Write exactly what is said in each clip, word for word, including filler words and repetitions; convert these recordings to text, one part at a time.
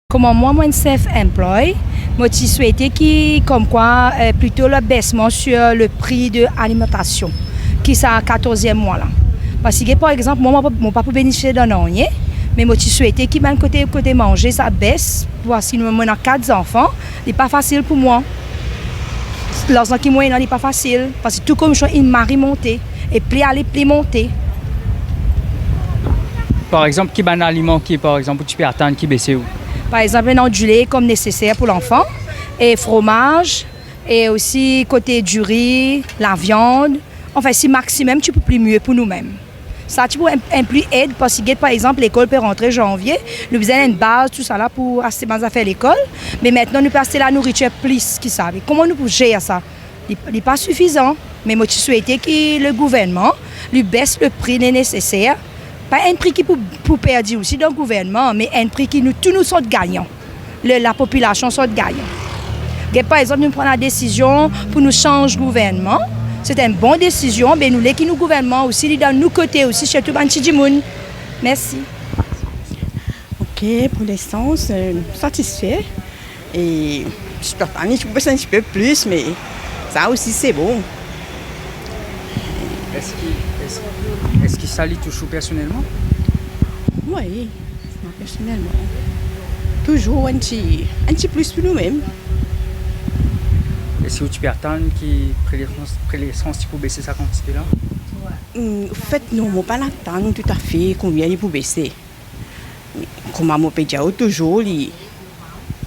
Kouma mwa, mo enn self-employ, mo ti swete ki, komkwa, eh, plito le baissement sur le prix de alimentation, ki sa katorzièm mwa la. Parski, par exanp, mwa, mo pa, mo pa pou benefisie dan nanye, me mo ti swete ki bann kote, kote manze, sa bes, parski nou, mo ena kat zanfan, li pa fasil pou mwa. Larzan ki mo ena, li pa fasil, parski tou koumsa inn mari monte, e pli ale, pli monte. Par exanp, ki bann aliman ki, par exanp, ou ti pe atann ki bese ou? Par exanp, ena dile kom neseser pou lanfan, e fromaz, e osi kote diri, laviann. Anfin, si maximum, ti pou pli mie pou noumem. Sa ti pou enn, enn pli ed, parski get, par exanp, lekol pe rantre zanvie, nou bizin enn baz, tousala pou aste bann zafer lekol, me aster nou pe aste lanouritir plis ki sa. Me kouma nou pou zer sa? Li, li pa sifizan, me mo ti swete ki le gouvernman, li bes le pri neseser, pa enn pri ki pou, pou perdi osi dan gouvernman, me enn pri ki nou tou nou sort gagnan. Le, lapopilasion sort gagnan. Get, par exanp, nou pran ladesizion pou nou sanz gouvernman, se enn bon desizion, me nou le ki nou gouvernman osi, li dan nou kote osi, sirtou bann ti dimoun. Mersi. Ok, pou linstan, eh, satisfe. E, ti pe atann li pou bes enn tipe plis, me sa osi se bon. Eski, eski, eski sa li tous ou personelman? Wi, mwa personelman. Touzour enn ti, enn ti plis pou noumem. Eski ou ti pe atann ki pri lesans, pri lesans ti pou bese sa kantite la? Hmm, anfet, non, mo pa'nn atann toutafe konbien li pou bese. Kouma mo pe dir ou touzour, li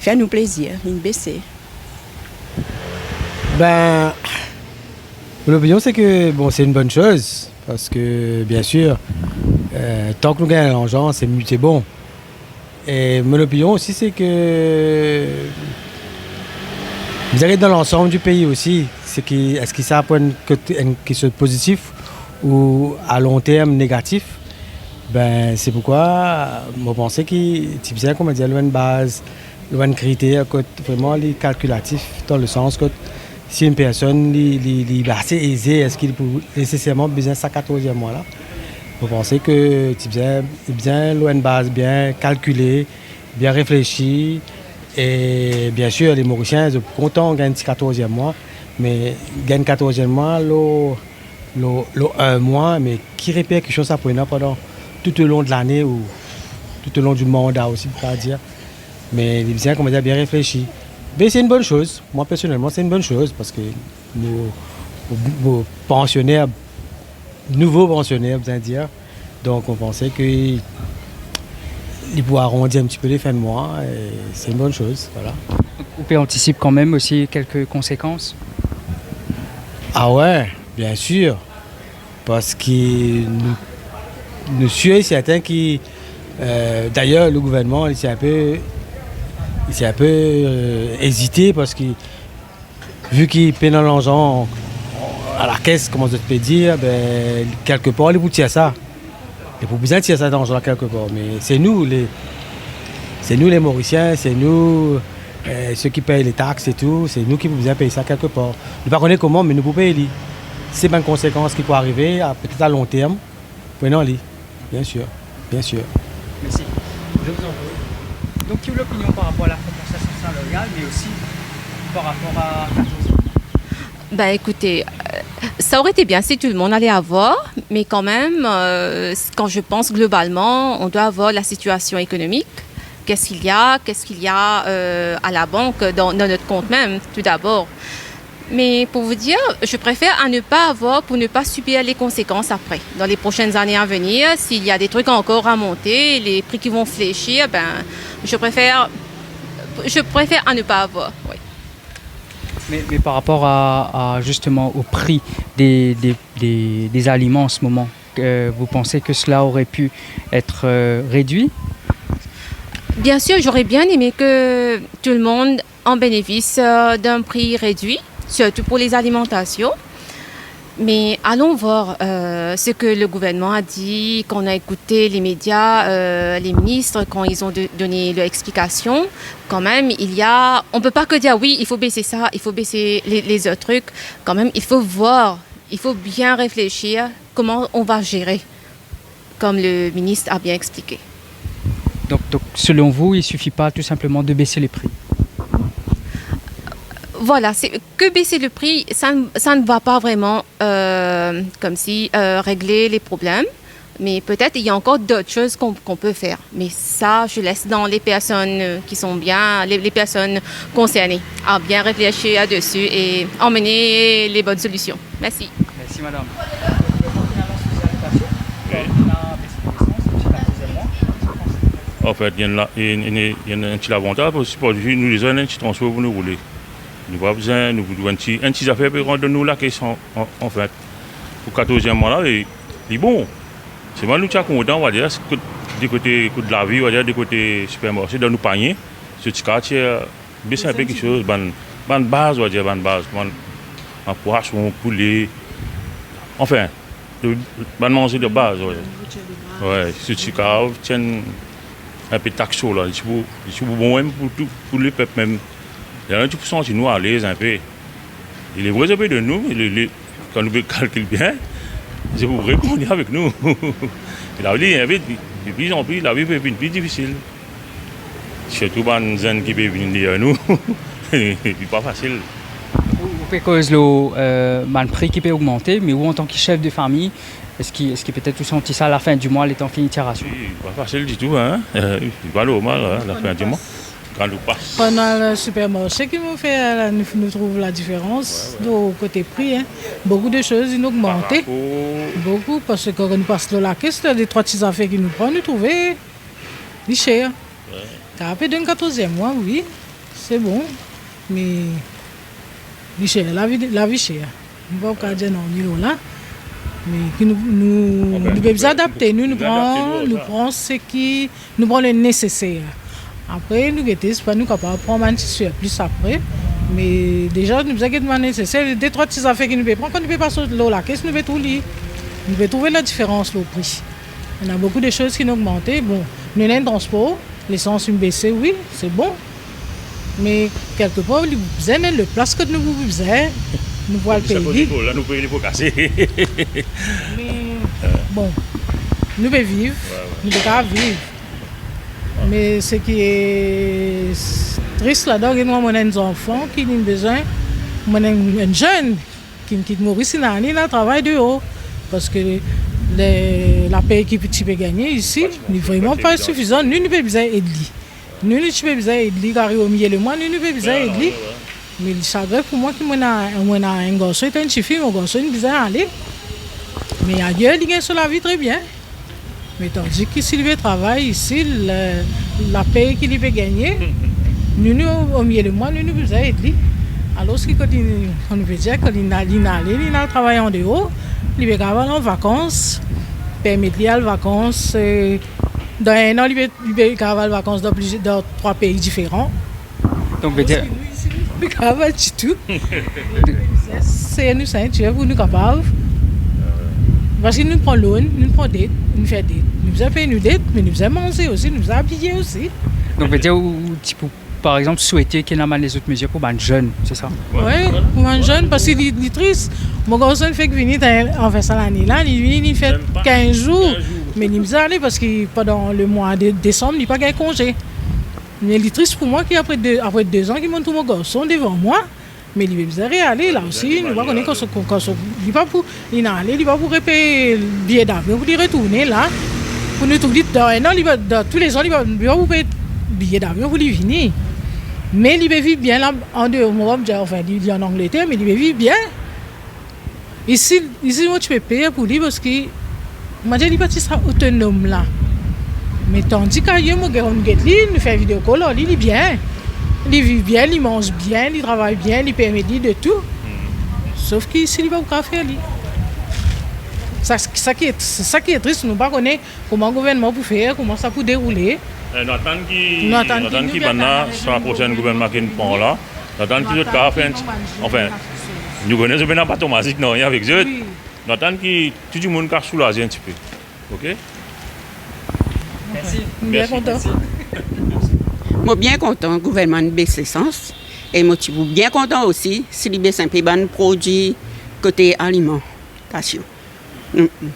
fer nou plezir, li bese. Ben, mon opinion, se ke, bon, se enn bonn soz, parski, bien sir, eh, tan ki nou gagn larzan, se, se bon. E mon opinion osi, se ke, bizin get dan lansam di pei osi, se ki, eski sa pou enn kote, enn kiksoz pozitif ou a long term negatif? Ben, se poukwa mo panse ki ti bizin, kouma dir, lor enn baz, lor enn kriter kot vreman li kalkilatif, dan lesans kot si enn personn li, li, li ase eze, eski li pou neseserman bizin sa katorzièm mwa la? Mo panse ke ti bizin, bizin lor enn baz bien kalkile, bien reflesi, e bien sir, le Morisien, zot pou kontan gagn ti katorzièm mwa, me gagn katorzièm mwa lor, lor, lor enn mwa, me ki reperkision sa pou ena pandan toutolong de lane ou toutolong di manda osi, pou pa dir. Me li bizin, kouma dir, bien reflesi. Me se enn bonn soz. Mwa, personelman, se enn bonn soz, parski nou, nou, nou pansioner, nouvo pansioner, bizin dir. Donk, mo panse ki li pou arondi enn tipe lefin de mwa, e se enn bonn soz, vwala. Ou pe antisip kanmem osi kelke konsekans? Ah wi, bien sir. Parski nou, nou sir e sertin ki, eh, dayer, le gouvernman, li ti enpe, li ti enpe, eh, ezite, parski vi ki pena larzan a lakes, kouma zot pe dir, be, kelkepar, li pou tir sa. Li pou bizin tir sa larzan la kelkepar. Me se nou, le, se nou, le Morisien, se nou, eh, seki pey le tax e tou, se nou ki pou bizin pey sa kelkepar. Nou pa kone kouma, me nou pou pey li. Se bann konsekans ki pou arive, a, petet a long term, pou ena li, bien sir, bien sir. Merci. Je vous en prie. Donc, quelle est l'opinion par rapport à la compensation salariale, mais aussi par rapport à quatorze heures? Ben, écoutez, euh, ça aurait été bien si tout le monde allait avoir, mais quand même, euh, quand je pense globalement, on doit avoir la situation économique. Qu'est-ce qu'il y a, qu'est-ce qu'il y a, euh, à la banque, dans, dans notre compte même, tout d'abord. Mais pour vous dire, je préfère à ne pas avoir pour ne pas subir les conséquences après, dans les prochaines années à venir. S'il y a des trucs encore à monter, les prix qui vont fléchir, ben, je préfère, je préfère à ne pas avoir, oui. Mais, mais par rapport à, à, justement, au prix des, des, des, des aliments en ce moment, euh, vous pensez que cela aurait pu être, euh, réduit ? Bien sûr, j'aurais bien aimé que tout le monde en bénéficie, euh, d'un prix réduit, surtout pour les alimentations. Mais allons voir, euh, ce que le gouvernement a dit, quand on a écouté les médias, euh, les ministres, quand ils ont de-, donné leur explication. Quand même, il y a, on peut pas que dire, oui, il faut baisser ça, il faut baisser les, les autres trucs. Quand même, il faut voir, il faut bien réfléchir comment on va gérer, comme le ministre a bien expliqué. Donc, Donc, selon vous, il suffit pas tout simplement de baisser les prix ? Voilà, c'est que baisser le prix, ça, ne- ça ne va pas vraiment, euh, comme si, euh, régler les problèmes. Mais peut-être il y a encore d'autres choses qu'on qu'on peut faire. Mais ça, je laisse dans les personnes, euh, qui sont bien, les, les personnes concernées, à bien réfléchir là-dessus et emmener les bonnes solutions. Merci. Merci, madame. Anfet, li ena, li ena, li ena enn ti lavantaz, parski nou deza ena enn ti transpor pou nou roule. Nou pa bizin, nou, nou enn ti, enn ti zafer pe rant dan nou lakes, an, an, anfet. Pou katorzièm mwa la, li, li bon. Selman nou ti a kontan, on va dire, kot, de kote, kot lavi, on va dire, de kote sipermarse, dan nou panie, so ti kav ti, euh, bes inpe kiksoz, bann, bann baz, on va dire, bann baz, bann, bann pwason, poule, anfin, bann manze de baz, wi. Wi, si ti kav ti enn inpe tax la, li ti pou, li ti pou bon mem pou tou, pou lepep mem. Lerla nou ti pou santi nou alez inpe. E li vre, zot pe donn nou, li, li, kan nou pe kalkil bien, zot pou rekonn avek nou. E lavi, li, li, de pli an pli, lavi pe vinn pli difisil. Sirtou bann zenn ki pe vini deryer nou, li pa fasil. Ou, ou pe koz lor, euh, bann pri ki pe ogmante, me ou, antan ki sef de fami, eski, eski petet ou santi sa lafin di mwa, letan fini tire rasyon? Wi, pa fasil ditou, hein. Euh, li pa normal, hein, lafin di mwa. Kan nou pas. Pandan le sipermarse ki nou fer la, nou, nou trouv ladiferans, wi, wi, dan kote pri, hein. Boukou de soz inn ogmante. Par rapor. Boukou, parski kan nou pas lor lakes la, de trwa ti zafer ki nou pran, nou trouve li ser. Wi. Kan apre donn katorzièm mwa, wi, se bon, me li ser, lavi, lavi ser. Nou pa kav dir nanye lor la, me ki nou, nou, nou pe bizin adapte nou, nou pran, nou pran seki, nou pran le neseser. Apre, nou gete, si pa nou kapav pran bann ti sirplis apre, me deza, nou bizin get bann neseser. De trwa ti zafer ki nou pe pran, kan nou pe pas lor lakes, nou pe trouv li. Nou pe trouve ladiferans lor pri. Ena boukou de soz ki inn ogmante. Bon, nou ena enn transpor, lesans inn bese, wi, se bon. Me kelkepar, li bizin enn lot plas kot nou pou bizin, nou pou al pey li. La, nou pey li pou kase. Me, bon, nou pe viv, wi, wi, nou pe kav viv. Me seki tris ladan, get mwa, mo ena enn zanfan ki li bizin, mo ena enn, enn zenn ki, ki kit Moris, li inn al travay deor. Parski le, lapey ki ti pe gagne isi, li vreman pa sifizan. Nou, nou pe bizin ed li. Nou, nou ti pe bizin ed li, ariv omilie lemwa, nou, nou pe bizin ed li. Me li sagrin pou mwa ki mo ena, mo ena enn garson ek enn tifi, mo garson inn bizin ale. Me ayer, li gagn so lavi tre bien. Me tandis ki si li pe travay isi, le, lapey ki li pe gagne, nou, nou, omilie lemwa, nou, nou bizin ed li. Alor ki kan li, kan nou pe dir, kan li inn al, li inn ale, li inn al travay andeor, li pe kav al an vakans, permet li al vakans, eh, dan enn an, li pe, li pe kav al vakans dan plizier, dan trwa pei diferan. Donk, vedir, alor ki nou isi, nou pa kapav ditou. Se nou sintir pou nou kapav. Parski nou pran loan, nou pran det, nou fer det. Nou bizin pey nou det, me nou bizin manze osi, nou bizin abiye osi. Donk, vedir, ou, ou ti pou, par exanp, swete ki ena bann lezot mezir pou bann zenn, se sa? Wi, pou bann zenn, parski li, li tris. Mo garson fek vini, anfin, sa lane la, li vini, li fer kinz zour. Kinz zour. Me li bizin ale, parski pandan lemwa de desam, li pa gagn konze. Me li tris pou mwa ki apre de, apre de zan ki mo'nn trouv mo garson devan mwa, me li pe bizin reale la osi, nou pa kone kan so, kan so, li pa pou, li inn ale, li pa pou repey biye davion pou li retourne la. Pou nou trouv li dan enn an, li pa, dan tou lezan, li pa, li pa pou pey biye davion pou li vini. Me li pe viv bien la, andeor, mo pa dir, anfin, li, li an Angleter, me li pe viv bien. Isi, isi mo ti pe per pou li, parski, mo dir, li pa ti sa otonom la. Me tandis ki ayer mo get, mo get li, nou fer video call ar li, li bien. Li viv bien, li manz bien, li travay bien, li permet li de tou. Sof ki isi, li pa pou kav fer li. Sa, sa ki, sa ki tris, nou pa kone kouma gouvernman pou fer, kouma sa pou deroule. Eh, nou atann ki, nou atann ki bann la, sa prosenn gouvernman ki nou pran la, nou atann ki zot kav fer, anfin, nou kone zot pena baton mazik, nanye avek zot. Wi. Nou atann ki tou dimoun kav soulaze enn tipe. Ok? Mersi. Bien kontan. Mo bien kontan gouvernman bes lesans, e mo ti pou bien kontan osi si li bes inpe bann prodwi kote alimantasyon. Mm, mm.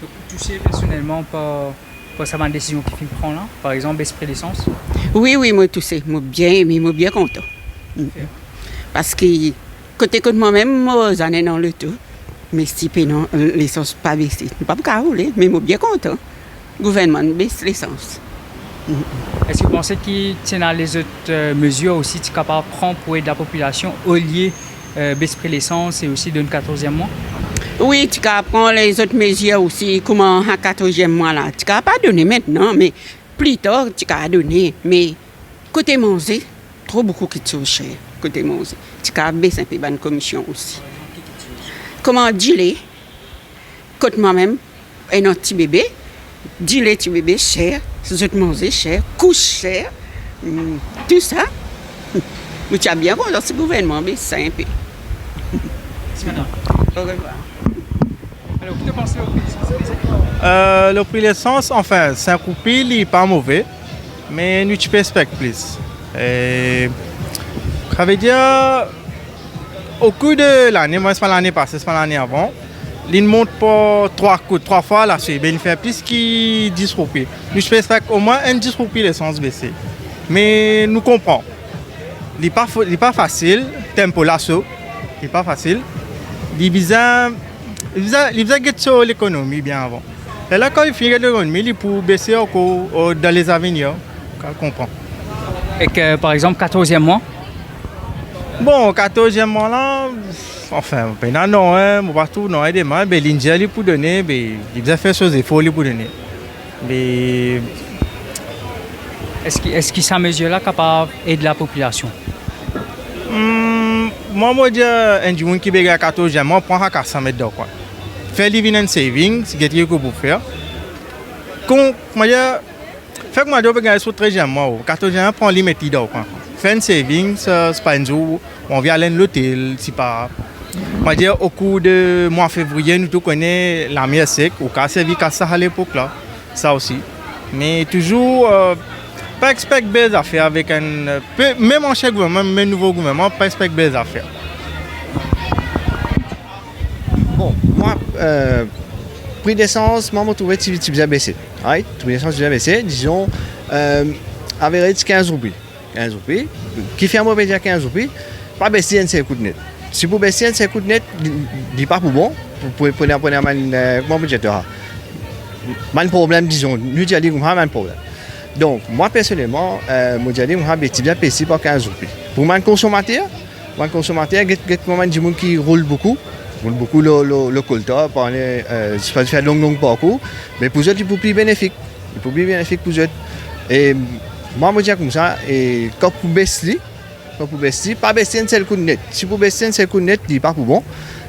Donc, ou touché personnellement par, Par sa bann desizion ki finn pran la, par exanp, bes pri lesans? Wi, wi, mo touse, mo bien eme, mo bien kontan. Parski kote kot mwa mem, mo zame ena loto, me si pri lesans pa bese, nou pa pou kav roule, me mo bien kontan gouvernman bes lesans. Eski ou panse ki ti ena lezot, eh, mezir osi ti kapav pran pou ed lapopilasion, olie, eh, bes pri lesans e osi donn katorzièm mwa? Wi, ti kapav pran lezot mezir osi, kouma sa katorzièm mwa la, ti kapav pa done aster, me pli tar ti kapav done, me kote manze, tro boukou kiksoz ser, kote manze. Ti kapav bes inpe bann komision osi. Kouma dile, kot mwa mem, ena ti bebe, dile ti bebe ser, zot manze ser, kous ser, hmm, tou sa. Mo ti a bien kontan si gouvernman bes sa inpe. Mersi, madam. Orevwar. Alor, ki to panse o pri lesans? Eh, le pri lesans, anfin, sink roupi, li pa move, me nou ti pe expek plis. E, savedir, o kour de lane, mwa, se pa lane pase, se pa lane avan, li mont par trwa kout, trwa fwa laswit, be li fer plis ki dis roupi. Nou ti pe expek omwin enn dis roupi lesans bese. Me nou konpran. Li pa fo-, li pa fasil, tempo laso, li pa fasil. Li bizin, li bizin, li bizin get so lekonomi bien avan. Lerla kan li fini get lekonomi, li pou bese ankor, o, dan lezavenir, ou kav konpran. Ek, par exanp, katorzièm mwa? Bon, katorzièm mwa la, anfin, pena nanye, mo pa trouv nanye demann, be li dir li pou done, be li bizin fer so zefor, li pou done. Me eski, eski sa mezir la kapav ed lapopilasion? Hmm, mwa, mo dir, enn dimoun ki pe gagn katorzièm mwa, pran sa kas sa, met dan kwin. Fer li vinn enn savings, get ki ou pou fer. Kon, mo dir, fer kouma dir ou pe gagn so trezièm mwa, o katorzièm mwa, pran li, met li dan kwin. Fer enn savings, eh, si pa enn zour ou anvi al enn lotel, si pa, mo dir, o kour de mwa fevriye, nou tou kone lamer sek, ou kav servi kas sa alepok la, sa osi. Me touzour, eh, pa expek bel zafer avek enn, eh, pe, mem ansien gouvernman, mem nouvo gouvernman, pa expek bel zafer. Bon, mwa, eh, pri lesans, mwa, mo trouve ti, ti bizin bese. Right? Pri lesans bizin bese, dizon, eh, average kinz roupi. Kinz roupi. Kifer mo pe dir kinz roupi? Pa bes li enn sel kout net. Si pou bes li enn sel kout net, li, li pa pou bon. Pou, pou, pou, pou bann, eh, kouma pou dir twa, bann problem, dizon, nou dir li koumsa, bann problem. Donk, mwa, personelman, eh, mo dir li, mwa, be ti bizin bes li par kinz roupi. Pou bann konsomater, bann konsomater, get, get kouma bann dimoun ki roul boukou, roul boukou lor, lor, lor koltar, par, eh, sipa fer long, long parkour, me pou zot, li pou pli benefik. Li pou pli benefik pou zot. E mwa, mo dir koumsa, e kan pou bes li, kan pou bes li, pa bes li enn sel kout net. Si pou bes li enn sel kout net, li pa pou bon.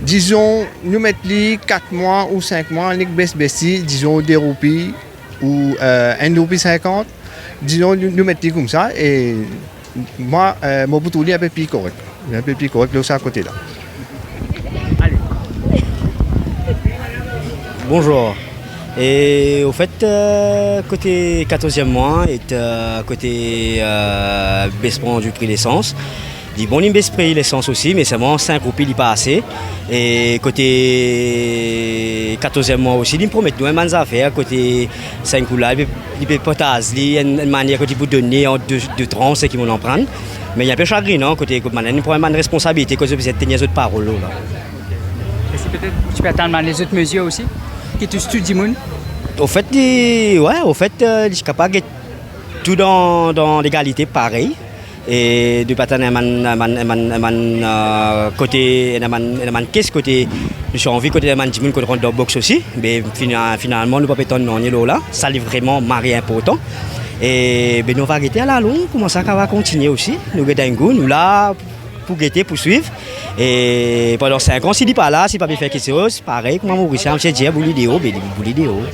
Dizon, nou met li kat mwa ou sink mwa, nek bes, bes li, dizon, de roupi ou, eh, enn roupi sinkant. Dizon, nou, nou met li koumsa, e mwa, eh, mo pou trouv li inpe pli korek. Li inpe pli korek lor sa kote la. Bonzour. E, ofet, eh, kote katorzièm mwa e, eh, kote, eh, besman di pri lesans, li bon, li bes pri lesans osi, me selman sink roupi, li pa ase. E kote katorzièm mwa osi, li promet nou enn bann zafer, kote sink roupi la, li pe, li pe partaz li enn, enn manier kot li pou donn li an de, de trans, seki mo konpran. Me li inpe sagrinan, kote, kot bann, li pran bann responsabilite, kot zot bizin tenir zot parol la. Eski petet ou ti pe atann bann lezot mezir osi, ki tous tou dimoun? Ofet, li, wi, ofet, eh, li kapav get tou dan, dan legalite parey. E nou pa tann enn bann, enn bann, enn bann, enn bann, eh, kote, enn bann, enn bann kes kote nou ti anvi kote enn bann dimoun kot rant dan box osi. Me fina-, finalman, nou pa pe tann nanye lor la. Sa li vreman mari inportan. E, be, nou va gete alalong kouma sa kapav kontigne osi. Nou get enn gou, nou la pou gete, pou swiv. E pandan sink an, si li pa la, si li pa pe fer kiksoz, parey kouma Morisien, misie dir, boule li deor, be li boule li deor.